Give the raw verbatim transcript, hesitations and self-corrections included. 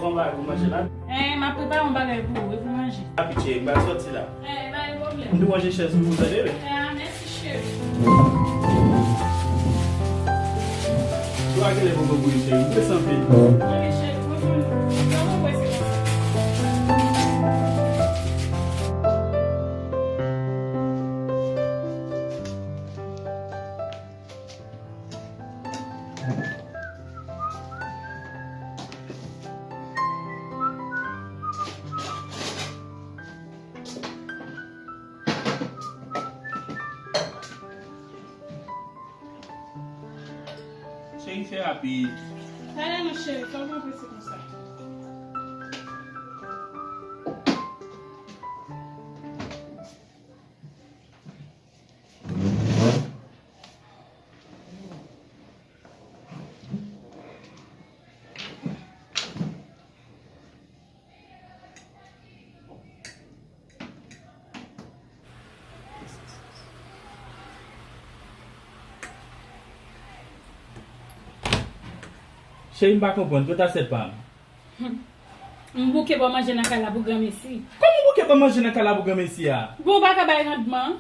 Pran bagay pou manje la. Eh, m ap prepare yon bagay pou ou, e pou manje. Papi cheri, m pral sòti la. Eh, pa gen pwoblèm. M tou ranje chèz pou ou, tande, wi. Ah, mèsi, cheri. Dlo a genlè poko bouyi, cheri. M prese anpil. Ok, cheri, pran swen nou. Pran mwen prese konsa. Cheri, fè rapid. Talè non, cheri, kòman w prese konsa? Cheri, m pa konprann, kote asyèt pa m? M bouke ba w manje nan kay la pou granmesi. Kòman w bouke ba m manje nan kay la pou granmesi a? Bon, w pa ka bay randman.